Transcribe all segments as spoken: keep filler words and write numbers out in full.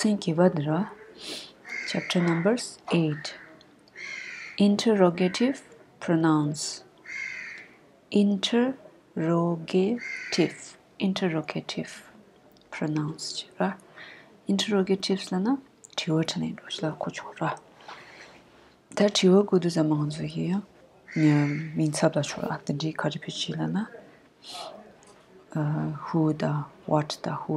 ཐེངས་བརྒྱད་པ་འདི་ར། Chapter numbers eight. Interrogative pronouns. Interrogative. Interrogative pronouns ཅེས་ར། Interrogatives ལབ་ན་དྲི་བ་དྲིས་ལན་འདྲ་ཞིག་ལ་གོ་ཆོག་ར། ད་དྲི་བ་བཀོད་དུས་ཙམ་པ་ང་ཚོ་ཡི་ཡང་མིང་ཚབ་ལ་ཆོག་ར། དེ་འདྲའི་ག་རེ་བེད་སྤྱོད་ལབ་ན། ཨ། who དང་what དང་who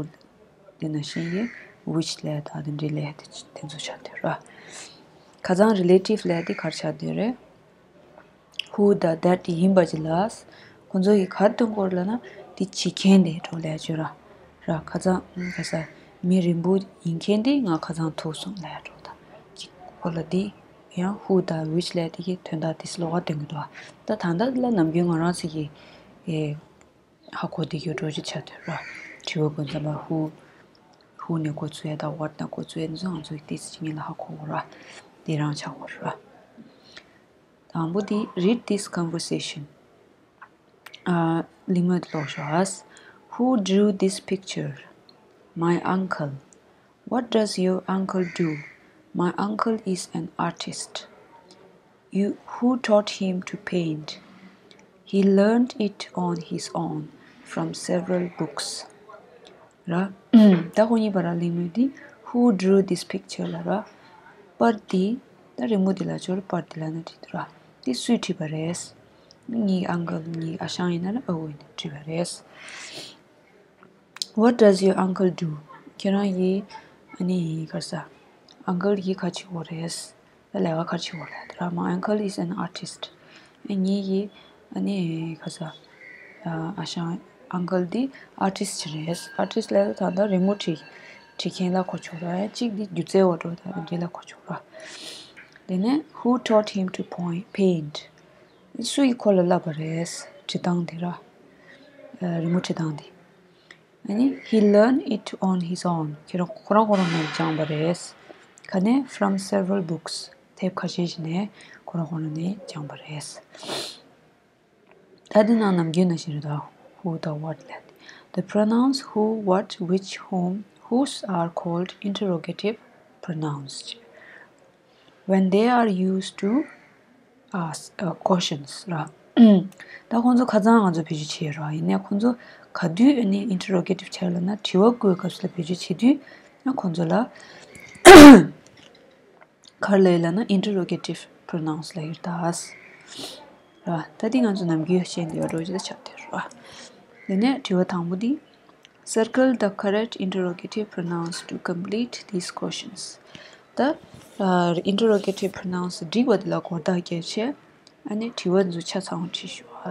དེ་ནང་བཞིན་གྱི་which ལབ་དང་དེ་འདྲའི་ལབ་དེ་དེ་ཚོ་ཆགས་བསྡད་ར། ཁ་སང་relative ལབ་དེ་ག་རེ་ཆགས་བསྡད་རེད། who དང་that དེ་ཡིན་པ་ཅིག་ལ། ཁོ་ཚོ་གིས་ག་རེ་སྟོན་གྱི་ཡོད་ལབ་ན་དེ་བྱེད་མཁན་དེ་འདྲ་ལབ་ཡ་ཅིག་ཡོད་ར། ར་ཁ་སང་ག་ས་མི་རིང་པོ་ཡིན་མཁན་དེ་ང་ཁ་སང་ཐུག་སོང་ལབ་ཡ་འདྲ་ད་ཅིག་གོ་ལ་དེ། ཡང་who དང་which ལབ་དེ་གི་དོན་དག་དེ་ལོགས་ཀ་སྟོན་གྱི་འདུག་ད་ད་ལྟ་ལ་ནམ་རྒྱུན་ང་རང་ཚོ་གིས་ཨེ་ཧ་གོ་བསྡད་ཀྱི་འདྲ་ཅིག་ཆགས་བསྡད་ར། དྲི་བ་བཀོད་ཙམ་པ་who who ནས་འགོ་བཙུགས་ཡ་དང་what ནས་འགོ་བཙུགས་ཡ་འདི་ཚོ་ང་ཚོ་གིས་ཏོག་ཙམ་ཅིག་ཉིད་ལ་ཧ་གོ་གི་ར། དེ་རང་ཆགས་ཀྱི་ར། དང་པོ་དེ་read this conversation. ཨ། གླེང་མོལ་ཀློག་ཤོག་ཨ། Who drew this picture? My uncle. What does your uncle do? My uncle is an artist. You, who taught him to paint? He learned it on his own from several books. ར། ད་ཁོ་གཉིས་བར་གླེང་མོལ་འདི། Who drew this picture? ལབ་ར། པར་འདི། ད་རི་མོ་འདི་ལ་ཅོར་པར་འདི་ལབ་ན་འགྲིག་འདུག་ར། འདི་སུས་བྲིས་པ་རེད། ངའི་ཨང་ཀལ་ངའི་ཨ་ཞང་ཡིན་ན་ར་ཨ་ཁུ་ཡིན་ན་བྲིས་པ་རེད། What does your uncle do? ཁྱེད་རང་གི་ཨ་ནི་ག་རེ་ཟ། ཨང་ཀལ་གྱིས་ག་རེ་བྱེད་ཀྱི་ཡོད་རེད། ད་ལས་ཀ་ག་རེ་བྱེད་ཀྱི་ཡོད་རེད། ད་ར། My uncle is an artist. ངའི་གི་ཨ་ནི་ག་རེ་ཟ། ཨ་ཞང་ཨང་ཀལ་འདི་ཨར་ཊིསི་ཊི་རེད། ཨར་ཊིསི་ཊི་ལབ་ད་ད་རི་མོ་བྲིས་བྲིས་མཁན་ལ་གོ་ཆོག་ར། ཡང་གཅིག་འདི་སྒྱུ་རྩལ་བ་འདྲ་ད་འདི་ལ་གོ་ཆོག་ར། དེ་ནས་Who taught him to point, paint? སུ་ཡིས་ཁོ་ལ་བསླབས་པ་རེད། བྲིས་སྟངས་དེ་ར། ཨ། རི་མོ་བྲིས་སྟངས་དེ། ཨ་ནི་He learned it on his own. ཁྱེད་རང་ཁོ་རང་ཁོ་རང་ནས་སྦྱངས་པ་རེད། ག་ནས། From several books. དེབ་ཁ་ཤས་ཤིག་ནས་ཁོ་རང་ཁོ་རང་ནས་སྦྱངས་པ་རེད། ད་འདི་ནང་ནམ་རྒྱུན་ནང་བཞིན་རེད་ད། Who དང་what ལབ། The pronouns who, what, which, whom, whose are called interrogative pronouns. When they are used to ask, uh, questions ར། ད་ཁོང་ཚོ་ཁ་སང་ང་ཚོ་བེད་སྤྱོད་བྱས་ར། ཡིན་ནའི་ཁོང་ཚོ་ག་དུས་ཨ་ནི་interrogative བྱས་ལབ་ན་དྲི་བ་བཀོད་སྐབས་སུ་ལ་བེད་སྤྱོད་བྱེད་དུས་ན་ཁོང་ཚོ་ལ་ག་རེ་ལབ་ཡོད་ལབ་ན་interrogative pronouns ལབ་ཡོད་ད། ར། ད་འདི་ང་ཚོ་ནམ་རྒྱུན་བཤད་འདི་ཡོད་འགྲོ་ཅི་ད་ཆགས་བསྡད་ར། དེ་ནས་དྲི་བ་དང་པོ་འདི། Circle the correct interrogative pronouns to complete these questions. ད་ཨ་interrogative pronouns འགྲིག་པ་འདི་ལ་སྒོར་རྟགས་བརྒྱབ་བྱས། ཨ་ནི་དྲི་བ་འདི་ཚོ་ཆ་ཚང་བ་དྲིས་ཤོག་ཨ།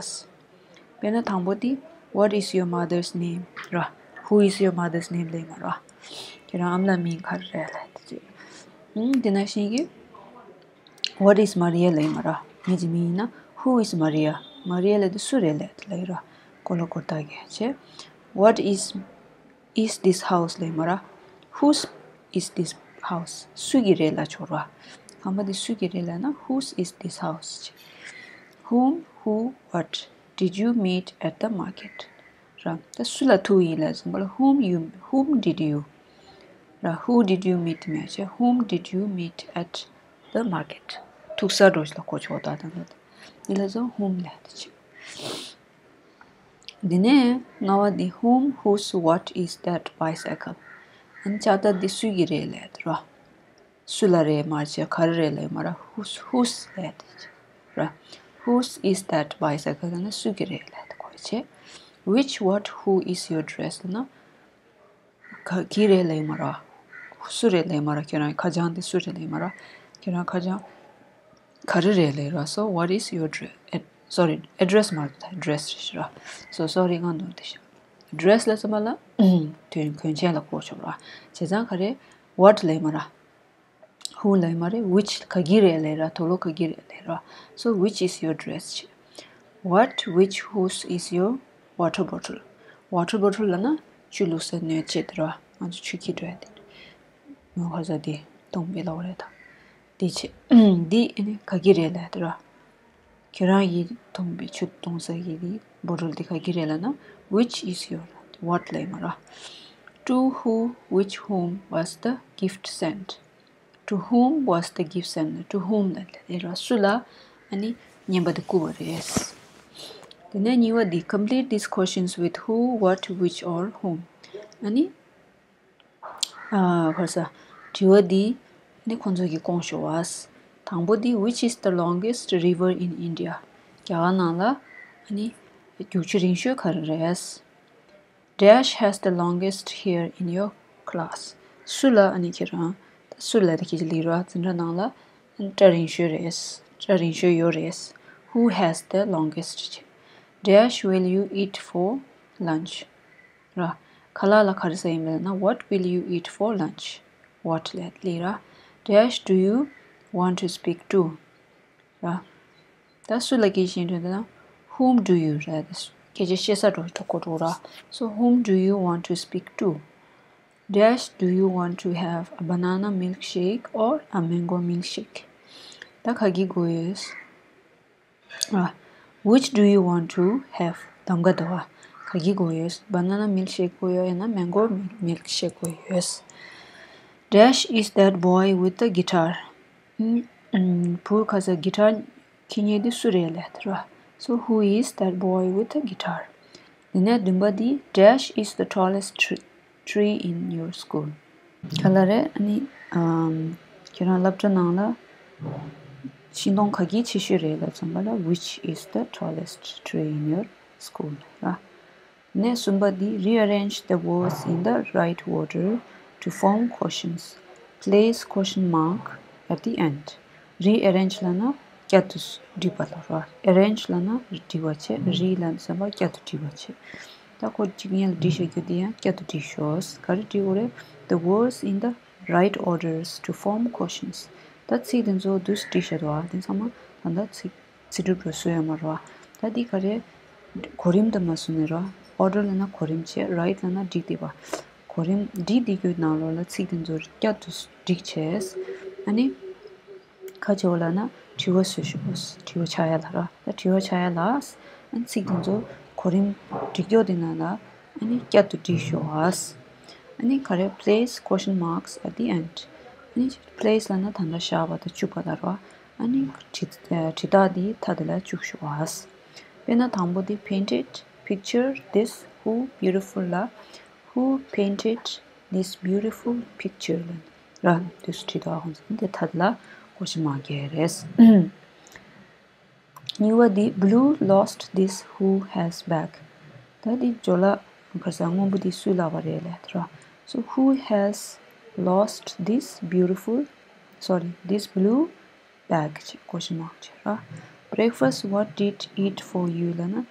དཔེར་ན་དང་པོ་འདི། What is your mother's name? ར། Who is your mother's name? ལབ་ཡོད་མ་ར། ཁྱེད་རང་ཨ་མ་ལགས་མིང་ག་རེ་རེད་ལབ་དེ་ཅི། ཨུམ། དེ་ནང་བཞིན་གྱི། What is Maria? ལབ་ཡོད་མ་ར། ངེད་ཀྱི་མིང་ཡིན་ན། Who is Maria? མ་རི་ཡ་ལབ་དེ་སུ་རེད་ལབ་དེ་ལབ་ཡོད་ར། གོ་ལ་སྒོར་རྟགས་བརྒྱབ་བྱས། What is, is this house? ལབ་ཡོད་མ་ར། Whose is this house? སུ་གི་རེད་ལབ་ཆོག་ར། ཁང་པ་འདི་སུ་གི་རེད་ལབ་ན། Whose is this house? བྱས། Whom, who, what did you meet at the market? ར། ད་སུ་ལ་ཐུག་ཡིན་ལབ་ཙམ་པ་ལ། Whom you, whom did you? ར། Who did you meet? མེད་བྱས། Whom did you meet at the market? ཐུག་ས་འདྲ་ཞིག་ལ་གོ་ཆོག་ད་ད་ད། འདི་ལ་ཚོ་whom ལབ་དེ་ཅི། འདི་ནས་ལྔ་པ་འདི། Whom, whose, what is that bicycle? ཨ་ནི་ལྕགས་རྟ་འདི་སུ་གི་རེད་ལབ་དེ་ར། སུ་ལ་རེད་མ་བྱས། ག་རེ་རེད་ལབ་མ་ར། Whose, whose ལབ་དེ་ར། Whose is that bicycle? ན་སུ་གི་རེད་ལབ་དེ་གོ་བྱས། Which, what, who is your dress? ལབ་ན། ག་གི་རེད་ལབ་ཡོད་མ་ར། སུ་རེད་ལབ་ཡོད་མ་ར། ཁྱེད་རང་ཁ་བྱང་དེ་སུ་རེད་ལབ་ཡོད་མ་ར། ཁྱེད་རང་ཁ་བྱང་ག་རེ་རེད་ལབ་ར། So what is your dress? Ad- sorry, address མ་རེད་ད། Dress རེད་ཤག་ར། So sorry ང་ནོར་དེ་ཤག Dress ལབ་ཙམ་པ་ལ་དོན་གོན་ཆས་ལ་གོ་ཆོག་ར། བྱས་ཙང་ག་རེ། What ལབ་ཡོད་མ་ར། Who ལབ་ཡོད་མ་རེད། Which ག་གི་རེད་ལབ་ར། དུག་ལོག་ག་གི་རེད་ལབ་ར། So which is your dress? བྱས། What, which, whose is your water bottle? Water bottle ལབ་ན་ཆུ་བླུགས་སའི་སྣོད་ཆས་དེ་ར། ང་ཚོ་ཆུ་འཁྱེར་འགྲོ་ཡ་དེ། ངོ་ཁ་ས་དེ་སྟོང་པའི་ལ་བ་རེད་ད། དེ་བྱས། འདི་ཨ་ནི་ག་གི་རེད་ལབ་དེ་ར། ཁྱེད་རང་གིས་འཐུང་པའི་ཆུ་འཐུང་ས་གི་དེ་bottle དེ་ག་གི་རེད་ལབ་ན། Which is your? What ལབ་ཡོད་མ་ར། To who, which, whom was the gift sent? To whom was the gift sent? To whom ལ་ལ་ལ་ར་སུ་ལ་ཨ་ནི་རྔན་པ་དེ་བསྐུར་བ་རེད། དེ་ནས་གཉིས་པ་འདི། Complete these questions with who, what, which or whom. ཨ་ནི་ཨ་ག་རེ་ཟ། དྲི་བ་འདི་ནི་ཁོང་ཚོ་གིས་སྐོང་ཤོག་ཨ། དང་པོ་འདི། Which is the longest river in India? རྒྱ་གར་ནང་ལ་ཨ་ནི་རྒྱུག་ཆུ་རིང་ཤོས་ག་རེ་རེད། Dash has the longest hair in your class. སུ་ལ་ཨ་ནི་ཁྱེད་རང་། ད་སུ་ལ་དེ་ཁྱེད་ཀྱི་ལི་ར་འཛིན་གྲྭ་ནང་ལ་སྐྲ་རིང་ཤོས་རེད། སྐྲ་རིང་ཤོས་ཡོད་རེད། Who has the longest? Dash will you eat for lunch? ར། ཁ་ལག་ལ་ག་རེ་ཟ་ཡིན་པ་ལབ་ན། What will you eat for lunch? What ལ་ལི་ར། Dash do you want to speak to? ར། ད་སུ་ལ་སྐད་ཆ་བཤད་འདོད་ན། Whom do you ར། སྐད་ཆ་བཤད་ས་འགྲོ་འགྲོ་གོ་འགྲོ་ར། So whom do you want to speak to? Dash do you want to have a banana milkshake or a mango milkshake? ད་ག་གི་དགོས་ཡོད། ཨ། Which do you want to have? གདམ་ག་འདུག་ཨ། ག་གི་དགོས་ཡོད། Banana milkshake དགོས་ཡོད་ཡང་ན་mango milkshake དགོས་ཡོད། Dash is that boy with the guitar? ཨུམ། བུ་ག་ས་གི་ཊར་འཁྱེར་མཁན་དེ་སུ་རེད་ལབ་དེ་ར། So who is that boy with the guitar? དེ་ནས་བདུན་པ་དེ། Dash is the tallest tr- tree in your school? ག་ལ་རེད། ཨ་ནི་ཨམ། ཁྱེད་རང་སློབ་གྲྭ་ནང་ལ་ཤིང་སྡོང་ག་གི་ཆེ་ཤོས་རེད་ལབ་ཙམ་པ་ལ། Which is the tallest tree in your school? ར། ནས་གསུམ་པ་འདི། Rearrange the words in the right order to form questions. Place question mark at the end. Rearrange ལབ་ན་བསྐྱར་དུ་སྒྲིག་པ་ལ་ར། Arrange ལབ་ན་སྒྲིག་པ་བྱས། Re ལབ་ན་བསམ་པ་བསྐྱར་དུ་སྒྲིག་པ་བྱས། ད་ཁོ་གཅིག་སྔོན་ལ་བྲིས་བཞག་རྒྱུ་དེ་ཡང་བསྐྱར་དུ་བྲིས་ཤོག་ག་རེ་བྲིས་དགོས་རེད། The words in the right orders to form questions. ད་ཚིག་དེ་ཚོ་དུས་སུ་བྲིས་བཞག་འདུག་ཨ། དེ་ཚང་མ་ད་ལྟ་ཚིག་ཚིག་གྲུབ་འགྲོ་སྲོལ་ཡོད་མ་རེད་བ། ད་འདི་ག་རེ། གོ་རིམ་དུ་མ་སོང་ནས་རེད་བ། Order ལབ་ན་གོ་རིམ་བྱས། Right ལབ་ན་སྒྲིག་བསྡད་པ། གོ་རིམ་སྒྲིག་བསྡད་རྒྱུའི་ནང་ལོགས་ལ་ཚིག་དེ་ཚོ་བསྐྱར་དུ་སྒྲིག་བྱས། ཨ་ནི་ག་བྱེད་དགོས་ལབ་ན་དྲི་བ་བཟོས་ཤོག་དྲི་བ་ཆགས་ཡ་ལ་རེད་བ། ད་དྲི་བ་ཆགས་ཡ་ལ། ཨ་ནི་ཚིག་དེ་ཚོ་གོ་རིམ་སྒྲིག་ཀྱོག་དེ་ནང་ལ་ཨ་ནི་བསྐྱར་དུ་སྒྲིག་ཤོག་ཨ་ནི་ག་རེ། Place question marks at the end. ཨ་ནི་place ལབ་ན་ད་ལྟ་བཞག་པ་དང་བཅུག་པ་ལ་རེད་བ། ཨ་ནི་དྲི་དྲི་རྟགས་འདི་མཐའ་དེ་ལ་བཅུག་ཤོག་ཨ། དཔེར་ན་དང་པོ་འདི། Painted picture this who beautiful ལ། Who painted this beautiful picture ལ་ར། དུས་སུ་དྲི་རྟགས་ཧོན་ཟིན་དེ་མཐའ་དེ་ལ་question mark རྒྱག་རེད། གཉིས་པ་འདི། Blue lost this who has bag. ད་འདི་ཇོ་ལ་ག་ས་སྔོན་པོ་འདི་སུའི་ལག་པ་རེད་ལབ་དེ་ར། So who has lost this beautiful, sorry, this blue bag ཅེས་question mark བྱས་ར། Breakfast what did eat for you ལབ་ན།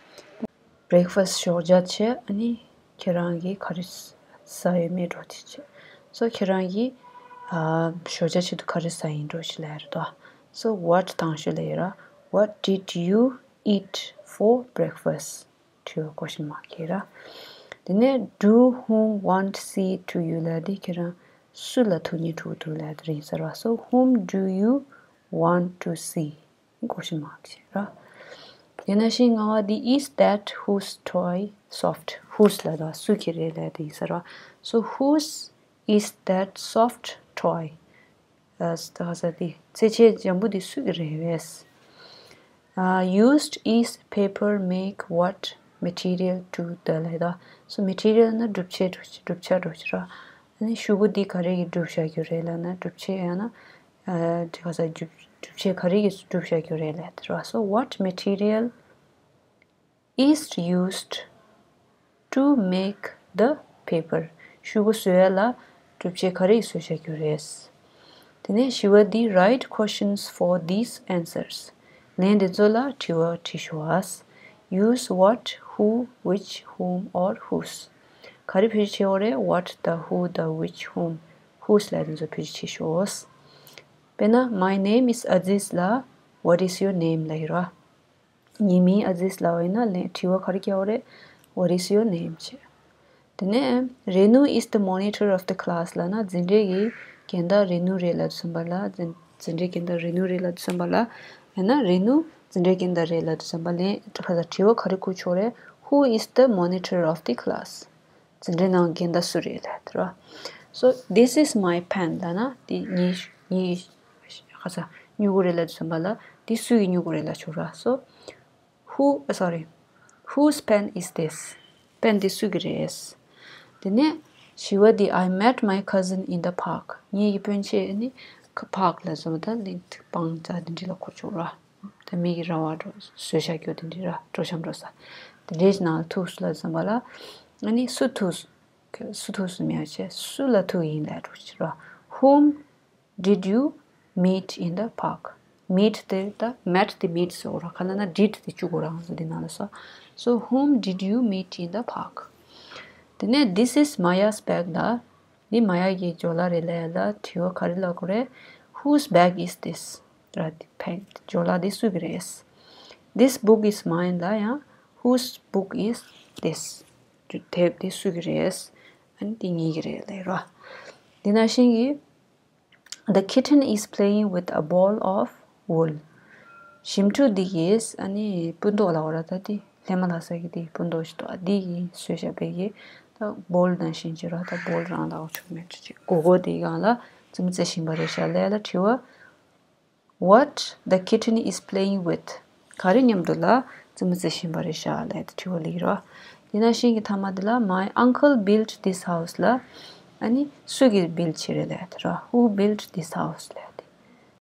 Breakfast ཞོགས་ཇ་བྱས། ཨ་ནི་ཁྱེད་རང་གིས་ག་རེ་ཟ་ཡོད་མེད་འགྲོ་དེ་བྱས། So ཁྱེད་རང་གིས་ཨ་ཞོགས་ཇ་ཆེད་དུ་ག་རེ་ཟ་ཡིན་འགྲོ་ཞིག་ལབ་ཡ་རེད་དོ། So what དང་ཞུ་ལབ་ཡ་ར། What did you eat for breakfast? དྲི་བ་question mark རྒྱག་ར། དེ་ནས་do whom want see to you ལབ་དེ་ཁྱེད་རང་སུ་ལ་ཐུགས་མཉེས་དྲུག་འདུག་ལབ་དེ་རེད་ཟེར་བ། So whom do you want to see? question mark བྱས་ར། དེ་ནང་བཞིན་ལྔ་པ་འདི། Is that whose toy soft? Whose ལབ་དང་སུ་གི་རེད་ལབ་དེ་ཡིན་ཟེར་བ། So whose is that soft toy? ཨ་ད་ག་ས་དེ་ཚེ་ཆད་འཇམ་པོ་དེ་སུ་གི་རེད་བས། ཨ། Used is paper make what material to the ལབ་ད། So material ན་གྲུབ་ཆས་འགྲོ་ཆ་གྲུབ་ཆ་འགྲོ་ཆ་ར། ཨ་ནི་ཤུ་གུ་འདི་ག་རེ་གི་གྲུབ་བཞག་རྒྱུ་རེད་ལབ་ན་གྲུབ་ཆས་ཡང་ན། ཨ་དེ་ག་ས་གྲུབ་གྲུབ་ཆས་ག་རེ་གི་གྲུབ་བཞག་རྒྱུ་རེད་ལབ་ད་ར། So what material is used to make the paper? ཤུ་གུ་བཟོ་ཡ་ལ་གྲུབ་ཆས་ག་རེ་གི་བཟོ་བཞག་རྒྱུ་རེད། དེ་ནས་བཞི་པ་འདི། Write questions for these answers. ལན་དེ་ཚོ་ལ་དྲི་བ་བྲིས་ཤོག་ཨ། Use what, who, which, whom or whose. ག་རེ་བེད་སྤྱོད་བྱེད་དགོས་རེད། What དང་who དང་which, whom, whose ལབ་དེ་ཚོ་བེད་སྤྱོད་བྱེད་ཤོག་དཔེར་ན། My name is Aziz ལ། What is your name ལབ་ཡོད་ར། ངའི་མིང་ཨ་ཛིས་ལབ་པ་ཡིན་ན་ལན་དྲི་བ་ག་རེ་རྒྱག་དགོས་རེད། What is your name ཅེས། དེ་ནས་རེ་ནུ is the monitor of the class ལབ་ན་འཛིན་གྲྭའི་གི་འགན་བདག་རེ་ནུ་རེད་ལབ་དུས་ཙམ་པ་ལ། འཛིན་འཛིན་གྲྭའི་འགན་བདག་རེ་ནུ་རེད་ལབ་དུས་ཙམ་པ་ལ། ཡང་ན་རེ་ནུ་འཛིན་གྲྭའི་འགན་བདག་རེད་ལབ་དུས་ཙམ་པ་ལན་ག་ས་དྲི་བ་ག་རེ་བསྐུར་ཆོག་རེད། Who is the monitor of the class? འཛིན་གྲྭའི་ནང་འགལ་ཟླ་སུ་རེད་ལབ་དེ་ར། So this is my pen ལབ་ན་དེ་ངའི་ངའི་ཁ་ས་སྨྱུ་གུ་རེད་ལབ་དུས་ཙམ་པ་ལ་དེ་སུ་ཡི་སྨྱུ་གུ་རེད་ལབ་ཆོག་ར། So who, sorry, whose pen is this? པེན་དེ་སུ་གི་རེད། དེ་ནས་བཞི་བ་དེ། I met my cousin in the park. ངའི་གི་སྤུན་མཆེད་ནི་ཁ་park ལ་བཟོ་ད་ལིན་སྤང་རྩྭ་དེ་འདྲ་ལ་གོ་ཆོག་ར། ད་མི་གི་ར་བ་འགྲོ་བཟོས་བཞག་རྒྱུ་དེ་འདྲ་ར། འགྲོ་འཆམ་འགྲོ་ས་དེ་འདྲའི་ནང་ལ་ཐུག་སུ་ལ་བཟོ་བ་ལ་ཨ་ནི་སུ་ཐུག་སུ་སུ་ཐུག་སུ་མེད་བྱས་སུ་ལ་ཐུག་ཡིན་ལ་འགྲོ་ཆོག་ར། Whom did you meet in the park? Meet དེ་ད་met དེ་meet ཟེར་ར། ག་ན་ན་did དེ་བཅུག་གོ་རང་ཟེར་དེ་ནང་ལ་ས། So whom did you meet in the park? དེ་ནས་this is Maya's bag ལ། འདི་མ་ཡ་གི་ཇོ་ལ་རེད་ལབ་ཡ་ལ་དྲི་བ་ག་རེ་ལབ་དགོས་རེད། Whose bag is this? ར་དེ་ཕན་ཇོ་ལ་འདི་སུ་གི་རེད། This book is mine ལ་ཡང་whose book is this? དེབ་འདི་སུ་གི་རེད། ཨ་ནི་འདི་ངའི་གི་རེད་ལབ་ར། འདི་ན་ཤིང་གི The kitten is playing with a ball of wool. ཞིམ་ཕྲུག་འདི་གིས་ཨ་ནི་སྤུ་མདོག་ལ་འོ་ར་ད་དེ་ལྷས་མ་ལ་ས་གི་དེ་སྤུ་མདོག་ཞིག་འདུག་ཨ་འདི་གིས་བཟོས་བཞག་པའི་གི་ད་ball ནང་བཞིན་ཅིག་ར། ད་ball རང་ལ་འོ་ཆུག་མེད་ཅིག་གོ་གོ་དེ་སྒང་ལ་རྩེད་མོ་རྩེ་བཞིན་པ་རེད་ཤག་ལབ་ལ་དྲི་བ། What the kitten is playing with? ག་རེ་མཉམ་དུ་ལ་རྩེད་མོ་རྩེ་བཞིན་པ་རེད་ཤག་ལབ་དེ་དྲི་བ་ལབ་ཀྱི་ར། དེ་ན་ཤིང་གི་མཐའ་མ་དེ་ལ། My uncle built this house ལ། ཨ་ནི་སུ་གིས་build བྱས་རེད་ལབ་དེ་ར། Who built this house ལབ་